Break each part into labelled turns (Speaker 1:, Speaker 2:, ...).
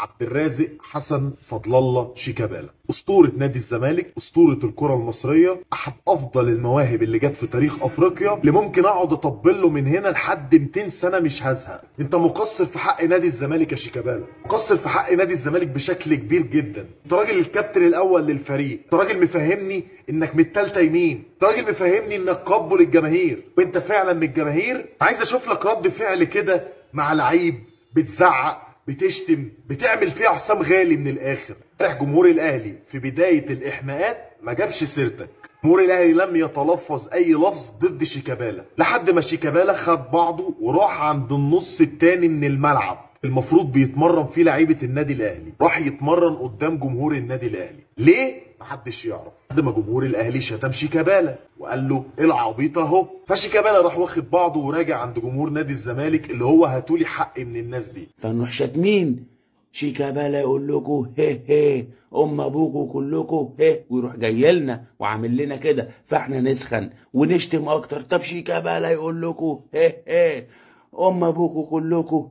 Speaker 1: عبد الرازق حسن فضل الله شيكابالا، اسطورة نادي الزمالك، اسطورة الكره المصرية، احد افضل المواهب اللي جت في تاريخ افريقيا، اللي ممكن اقعد اطبل له من هنا لحد 200 سنة مش هزهق. انت مقصر في حق نادي الزمالك يا شيكابالا، مقصر في حق نادي الزمالك بشكل كبير جدا. انت راجل الكابتن الاول للفريق، انت راجل مفهمني انك من الثالثة يمين، انت راجل مفهمني انك قبل الجماهير، وانت فعلا من الجماهير. عايز اشوف لك رد فعل كده مع لعيب بتزعق بتشتم بتعمل فيها حسام غالي من الاخر. امبارح جمهور الاهلي في بداية الاحماءات ما جابش سيرتك، جمهور الاهلي لم يتلفظ اي لفظ ضد شيكابالا لحد ما شيكابالا خد بعضه وراح عند النص الثاني من الملعب المفروض بيتمرن فيه لعيبة النادي الاهلي، راح يتمرن قدام جمهور النادي الاهلي. ليه؟ محدش يعرف. لحد ما جمهور الاهلي شتم شيكابالا وقال له العبيط اهو، فشيكابالا راح واخد بعضه وراجع عند جمهور نادي الزمالك اللي هو هاتولي حقي من الناس دي.
Speaker 2: فنروح شاتمين شيكابالا يقول لكم هي هي ام ابوكم كلكم هي، ويروح جاي لنا وعامل لنا كده، فاحنا نسخن ونشتم اكتر. طب شيكابالا يقول لكم هي هي ام ابوكم كلكم.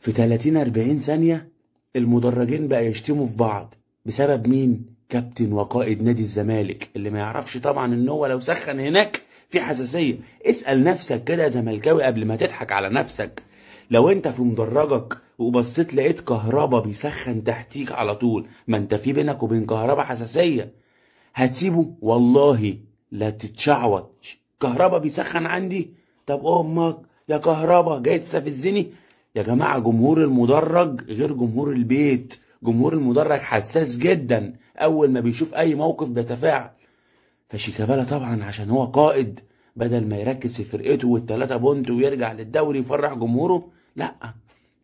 Speaker 2: في 30 40 ثانية المدرجين بقى يشتموا في بعض بسبب مين؟ كابتن وقائد نادي الزمالك اللي ما يعرفش طبعا ان هو لو سخن هناك في حساسية. اسال نفسك كده يا زملكاوي قبل ما تضحك على نفسك، لو انت في مدرجك وبصيت لقيت كهربا بيسخن تحتيك على طول، ما انت في بينك وبين كهربا حساسية، هتسيبه؟ والله لا تتشعوط. كهربا بيسخن عندي، طب امك يا كهربا جاي تستفزني؟ يا جماعة جمهور المدرج غير جمهور البيت، جمهور المدرج حساس جدا، اول ما بيشوف اي موقف بيتفاعل. فشيكابالا طبعا عشان هو قائد، بدل ما يركز في فرقته والثلاثة بونت ويرجع للدوري يفرح جمهوره، لا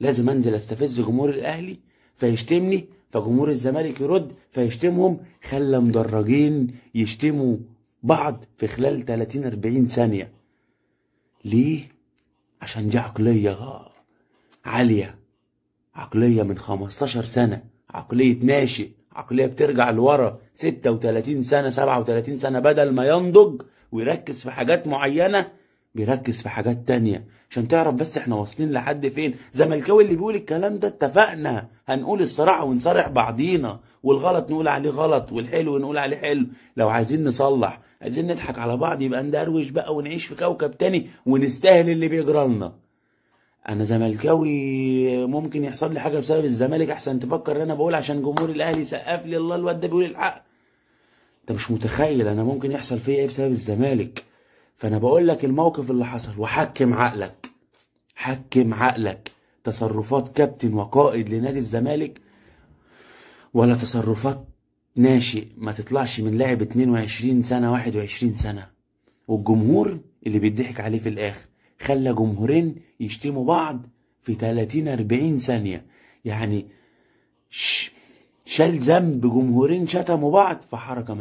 Speaker 2: لازم انزل استفز جمهور الاهلي فيشتمني، فجمهور الزمالك يرد فيشتمهم. خلى مدرجين يشتموا بعض في خلال 30 40 ثانية. ليه؟ عشان دي عقلية عالية، عقلية من 15 سنة، عقلية ناشئ، عقلية بترجع لورا 36 سنة 37 سنة. بدل ما ينضج ويركز في حاجات معينة بيركز في حاجات تانية. عشان تعرف بس احنا واصلين لحد فين. زملكاوي اللي بيقول الكلام ده اتفقنا هنقول الصراحة ونصارح بعضينا، والغلط نقول عليه غلط والحلو نقول عليه حلو. لو عايزين نصلح، عايزين نضحك على بعض، يبقى ندروش بقى ونعيش في كوكب تاني ونستاهل اللي بيجرى لنا. انا زملكاوي ممكن يحصل لي حاجة بسبب الزمالك، احسن تفكر ان انا بقول عشان جمهور الاهلي سقف لي الله الواد ده بيقول الحق. انت مش متخيل انا ممكن يحصل فيا ايه بسبب الزمالك. فانا بقول لك الموقف اللي حصل، وحكم عقلك، حكم عقلك. تصرفات كابتن وقائد لنادي الزمالك ولا تصرفات ناشئ ما تطلعش من لاعب 22 سنة 21 سنة. والجمهور اللي بيضحك عليه في الاخر خلى جمهورين يشتموا بعض في 30 40 ثانية. يعني شال ذنب جمهورين شتموا بعض في حركة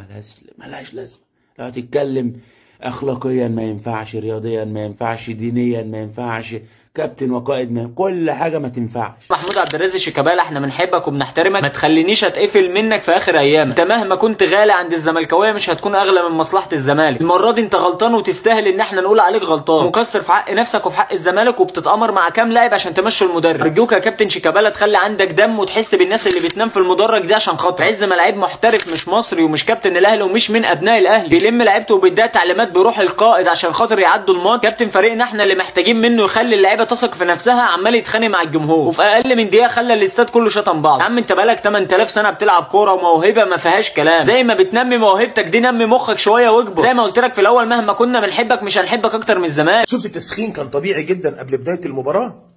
Speaker 2: ملهاش لازمة. لو هتتكلم اخلاقيا ما ينفعش، رياضيا ما ينفعش، دينيا ما ينفعش، كابتن وقائد ما، كل حاجة ما تنفعش.
Speaker 3: محمود عبد الرازق شيكابالا احنا بنحبك وبنحترمك، ما تخلينيش اتقفل منك في اخر ايامك. انت مهما كنت غالي عند الزملكاويه مش هتكون اغلى من مصلحة الزمالك. المرة دي انت غلطان وتستاهل ان احنا نقول عليك غلطان، مقصر في حق نفسك وفي حق الزمالك، وبتتامر مع كام لاعب عشان تمشوا المدرب. ارجوك يا كابتن شيكابالا تخلي عندك دم وتحس بالناس اللي بتنام في المدرج دي عشان خاطر عز ما لعيب محترف مش مصري ومش كابتن الاهلي ومش من ابناء الاهلي، بيلم لعيبته وبيديها تعليمات بروح القائد عشان خاطر يعدوا الماتش. كابتن فريقنا احنا اللي محتاجين منه يخلي اللعيبة تثق في نفسها، عمال يتخانق مع الجمهور وفي اقل من دقيقة خلى الاستاد كله شتم بعض. يا عم انت بقالك 8000 سنة بتلعب كورة وموهبه ما فيهاش كلام، زي ما بتنمي موهبتك دي نمي مخك شوية واكبر. زي ما قلت لك في الاول مهما كنا بنحبك مش هنحبك اكتر من زمان.
Speaker 4: شفت التسخين كان طبيعي جدا قبل بداية المباراة.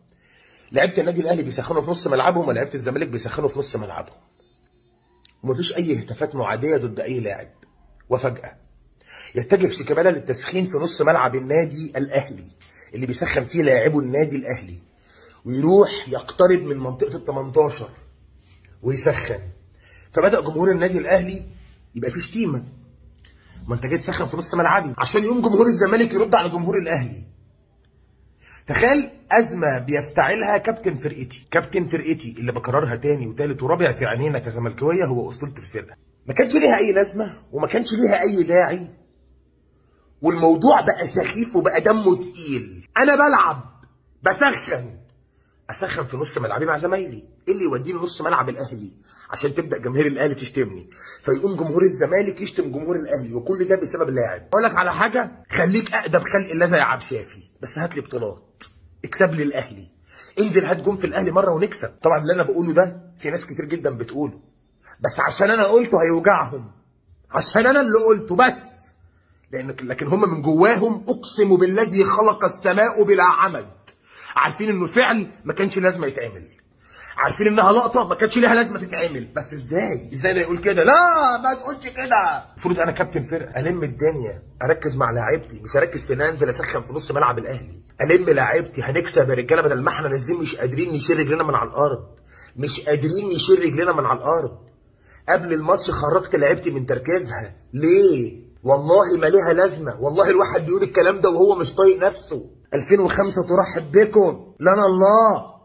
Speaker 4: لعيبة النادي الاهلي بيسخنوا في نص ملعبهم ولعيبة الزمالك بيسخنوا في نص ملعبهم، ومفيش اي هتافات معاديه ضد اي لاعب. وفجاة يتجه شيكابالا للتسخين في نص ملعب النادي الاهلي اللي بيسخن فيه لاعبو النادي الاهلي، ويروح يقترب من منطقة ال 18 ويسخن. فبدا جمهور النادي الاهلي يبقى فيه شتيمه، ما انت جاي تسخن في نص ملعبي، عشان يقوم جمهور الزمالك يرد على جمهور الاهلي. تخيل ازمة بيفتعلها كابتن فرقتي، كابتن فرقتي اللي بكررها تاني وتالت ورابع في عينينا كزملكاويه هو اسطورة الفرقة. ما كانش ليها اي لازمه وما كانش ليها اي داعي، والموضوع بقى سخيف وبقى دمه تقيل. انا بلعب بسخن اسخن في نص ملعبي مع زمايلي، ايه اللي يوديني نص ملعب الاهلي عشان تبدا جماهير الاهلي تشتمني، فيقوم جمهور الزمالك يشتم جمهور الاهلي، وكل ده بسبب لاعب. اقول لك على حاجة، خليك اقدم خلق الله زي عبد شافي، بس هات لي بطولات، اكسب لي الاهلي، انزل هات جون في الاهلي مرة ونكسب. طبعا اللي انا بقوله ده في ناس كتير جدا بتقوله، بس عشان انا قلته هيوجعهم، عشان انا اللي قلته بس، لان لكن هم من جواهم اقسم بالذي خلق السماء بلا عمد عارفين انه فعل ما كانش لازمه يتعمل، عارفين انها لقطة ما كانش ليها لازمه تتعمل، بس ازاي ده يقول كده؟ لا ما تقولش كده. المفروض انا كابتن فرقه الم الدنيا، اركز مع لاعيبتي، مش اركز في ان انزل اسخن في نص ملعب الاهلي. الم لاعيبتي، هنكسب يا رجاله، بدل ما احنا نازلين مش قادرين نشيل رجلنا من على الارض، مش قادرين نشيل رجلنا من على الارض. قبل الماتش خرجت لعيبتي من تركيزها ليه؟ والله ما ليها لازمه، والله الواحد بيقول الكلام ده وهو مش طايق نفسه. 2005 ترحب بكم، لنا الله.